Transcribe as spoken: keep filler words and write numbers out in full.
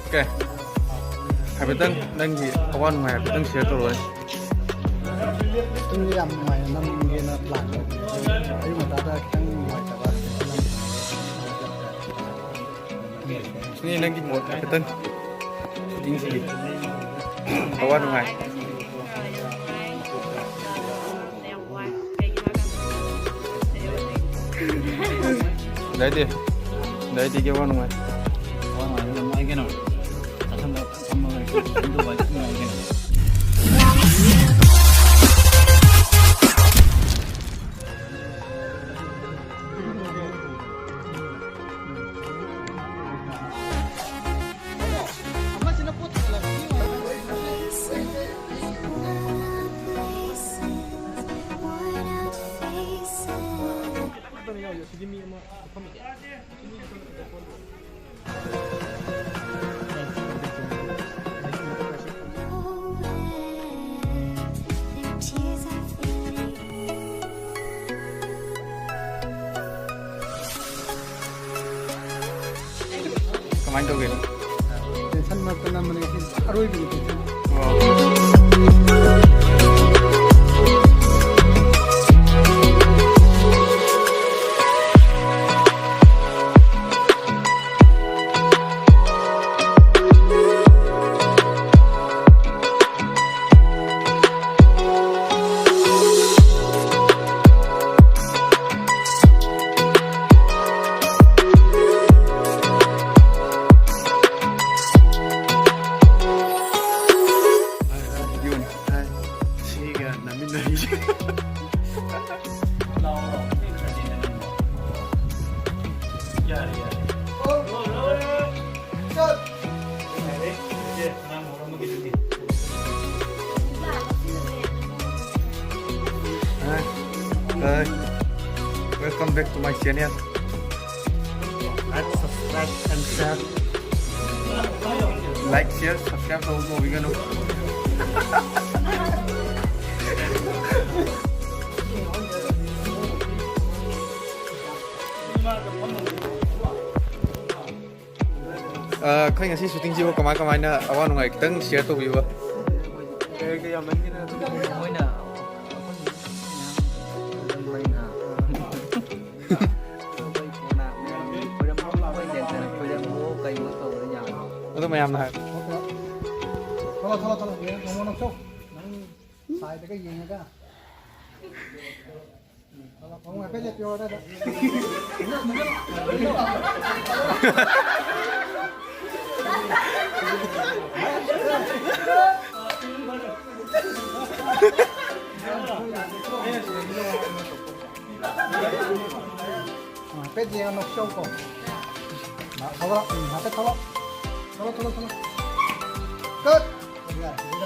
Okay. ꯍꯥꯏꯐꯦꯠꯇꯪ ꯅꯪꯒꯤ ꯑꯋꯥ ꯅꯨꯡꯉꯥꯏ ꯍꯥꯏꯐꯦꯠꯇꯪ ꯁꯤꯌꯔ ꯇꯧꯔꯛꯑꯣꯅꯦ꯫ ꯇꯨꯝꯕ ꯌꯥꯝ ꯅꯨꯡꯉꯥꯏꯅ ꯅꯝꯒꯦꯅ ꯄ꯭ꯂꯥꯟ ꯇꯧꯕꯅꯦ꯫ ꯑꯌꯨꯛ ꯉꯟꯇꯥꯗ ꯈꯤꯇꯪ ꯅꯨꯡꯉꯥꯏꯇꯕ꯫ ꯁꯤꯅꯤ ꯅꯪꯒꯤ ꯃꯣꯠ ꯍꯥꯏꯐꯦꯠꯇꯪ꯫ ꯁꯨꯇꯤꯡꯁꯤꯒꯤ ꯑꯋꯥ ꯅꯨꯡꯉꯥꯏ꯫ ꯗꯥꯏꯗꯤ, ꯗꯥꯏꯗꯤꯒꯤ ꯑꯋꯥ ꯅꯨꯡꯉꯥꯏ꯫ ꯑꯋꯥ ꯅꯨꯡꯉꯥꯏ ꯌꯥꯝ ꯅꯨꯡꯉꯥꯏ ꯀꯩꯅꯣ꯫ ꯆꯥꯛꯁꯪꯗ ꯐꯝꯃꯒ ꯋꯥꯔꯤ ꯁꯥꯟꯅꯕ ꯅꯨꯡꯉꯥꯏ ꯀꯩꯅꯣ꯫ ꯀꯃꯥꯏꯅ ꯇꯧꯒꯦ? ꯇꯦꯟꯁꯟ ꯃꯔꯛꯇ ꯅꯝꯕꯅꯦ ꯉꯁꯤ꯫ ꯑꯔꯣꯏꯕꯤꯅꯤ ꯇꯦꯟꯁꯟ꯫ ꯑꯣ꯫ ꯌꯨꯝ꯫ ꯁꯤꯒ ꯅꯝꯃꯤꯟꯅꯔꯤꯁꯦ꯫ ꯌꯥꯔꯦ, ꯌꯥꯔꯦ꯫ Hi. Hi. Welcome back to my channel. Like, subscribe, and share. Like, share, subscribe ꯇꯧꯕ ꯀꯥꯎꯕꯤꯒꯅꯨ꯫ ꯑ, ꯑꯩꯈꯣꯏ ꯉꯁꯤ ꯁꯨꯇꯤꯡꯁꯤꯕꯨ ꯀꯃꯥꯏ ꯀꯃꯥꯏꯅ ꯑꯋꯥ ꯅꯨꯡꯉꯥꯏ ꯈꯤꯇꯪ ꯁꯤꯌꯔ ꯇꯧꯕꯤꯌꯨꯕ? ꯃꯣꯏꯅ ꯑꯗꯨ ꯃꯌꯥꯝꯅ ꯍꯥꯏ꯫ ꯊꯣꯛꯂꯛꯑꯣ, ꯊꯣꯛꯂꯛꯑꯣ, ꯊꯣꯛꯂꯛꯑꯣ꯫ ꯌꯦꯡꯉꯣ, ꯅꯪ ꯁꯥꯏꯗꯒ ꯌꯦꯡꯉꯒ꯫ ꯊꯣꯛꯂꯛꯑꯣ, ꯊꯣꯛꯂꯛꯑꯣ, ꯍꯥꯏꯐꯦꯠ ꯂꯦꯞꯄꯤꯌꯣ ꯑꯗꯨꯋꯥꯏꯗ꯫ ꯍꯥꯏꯐꯦꯠ ꯌꯦꯡꯉ ꯅꯣꯛꯆꯧꯀꯣ꯫ ꯊꯣꯛꯂꯛꯑꯣ, ꯎꯝ, ꯍꯥꯏꯐꯦꯠ ꯊꯣꯛꯂꯛꯑꯣ꯫ ꯊꯣꯛꯂꯛꯑꯣ, ꯊꯣꯛꯂꯛꯑꯣ, ꯊꯣꯛꯂꯛꯑꯣ꯫ ꯀꯠ! ꯌꯥꯔꯦ꯫